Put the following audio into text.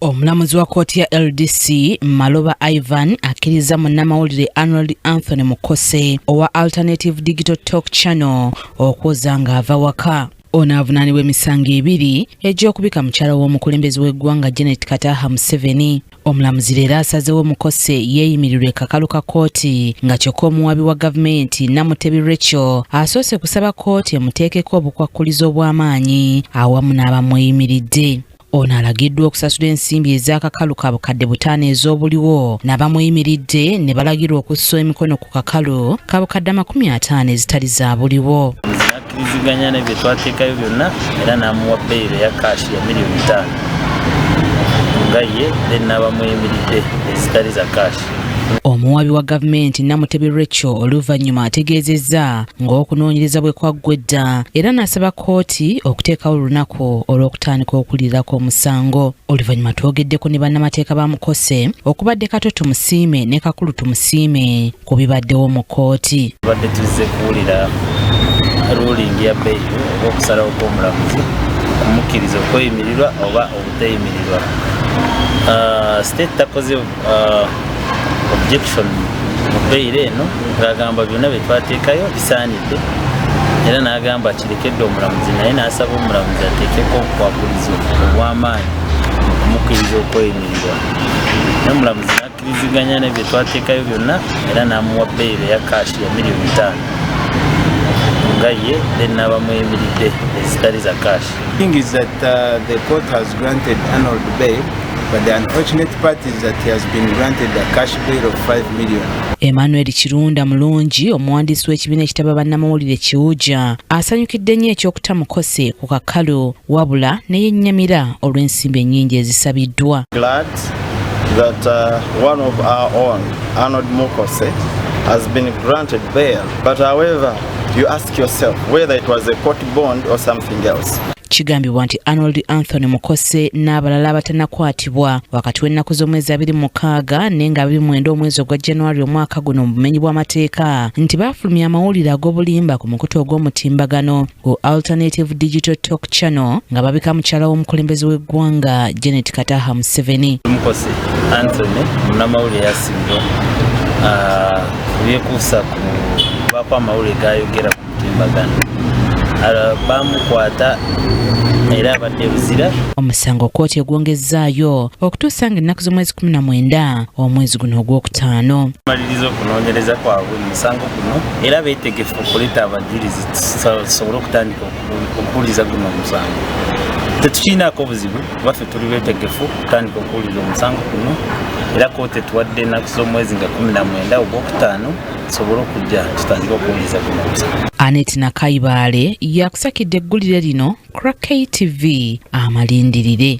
Omulamuzi wa kkooti ya LDC Maloba Ivan akkiriza munnamawulire Arnold Anthony Mukose owa Alternative Digital Talk Channel okwoza ng'ava waka. Ono avunaanibwa emisango ebiri egy'okubika mukyala w'omukulembeze w'eggwanga Janet Kataha Museveni. Omulamuzi leero asazeewo Mukose yeeyimirirwe kakalu ka kkooti, nga kyokka omuwaabi wa gavumenti Namutebi Rachel asoose kusaba kkooti emuteekeko obukwakkulizo obw'amaanyi awamu n'abamweyimiridde. Ono alagiddwa okusasula ensimbi ez'akakalu ka 5000 ez'obuliwo, n'abamweyimiridde ne balagirwa okussa emikono ku kakalu ka 250,000 ezitali za buliwo. Akkiriziganya ne bye twateekayo byonna era n'amuwa beyiro eya cash ya 5 miliyoni nga ye, then n'abamweyimiridde ezitali za cash. Omuwabi wa gavumenti Namutebi Rachel oluvannyuma ategeezezza ng'okunoonyereza bwe kwaggwa edda era n'asaba kkooti okuteekawo olunaku olw'okutandika okuwulirako omusango. Oluvannyuma twogeddeko ne bannamateeka ba Mukose okubadde Kato Tumusiime ne Kakulu Tumusiime ku bibaddewo mu kkooti. Tubadde tuzze kuwulira ruling ya beyiro oba okusalawo kw'omulamuzi okumukkiriza okweyimirirwa oba obuteyimirirwa. State takoze objection mu beyiro eno, ng'agamba byonna bye twateekayo bisaanidde, era n'agamba kirekedde omulamuzi, naye n'asaba omulamuzi ateekeko obukwakulizo obw'amaanyi mu kumukkiriza okweyimirirwa, naye omulamuzi n'akkiriziganya ne bye twateekayo byonna era n'amuwa beyiro eya cash ya 5 miliyoni nga ye, then n'abamweyimiridde ezitali za cash. Thing is that the court has granted Arnold bail, but the unfortunate part is that he has been granted a cash bail of 5 million. Emmanuel Kirunda Mulungi, omuwandiisi w'ekibiina ekitaba bannamawulire Kiwuja, asanyukidde nnyo ekyokuta Mukose ku kakalu, wabula ne yennyamira olw'ensimbi ennyingi ezisabiddwa. Glad that one of our own, Arnold Mukose, has been granted bail. But however, you ask yourself whether it was a court bond or something else. Kigambibwa nti Arnold Anthony Mukose n'abalala abatanakwatibwa wakati w'ennaku z'omwezi 26 naye nga 29 omwezi ogwa January omwaka guno mu bumenyi bw'amateeka nti baafulumya amawulire ag'obulimba ku mukutu ogw'omutimbagano ku Alternative Digital Talk Channel nga babika mukyala w'omukulembeze w'eggwanga Janet Kataha Museveni. Mukose Anthony munnamawulire yasibibwa byekuusa ku kubaako amawulire gayogera ku mutimbagano. Bamukwata era abadde buzira. Omusango kkooti egwongezzaayo okutuusa nga ennaku z'omwezi 19 omwezi guno ogwokutaano. Maliriza okunoonyereza kwabwe mu musango guno era beetegefu okuleeta abajulizi tusobole okutandika okuwuliza guno omusango. Tetukiinaako buzibu, baffe tuli beetegefu okutandika okuwuliza omusango guno, era kooti etuwadde ennaku z'omwezi nga 19 ogwokutaano tusobole okujja tutandike okuwuliza guno omusango. Anet Nakayibaale yakusakidde eggulire lino, Crack TV amalindirire.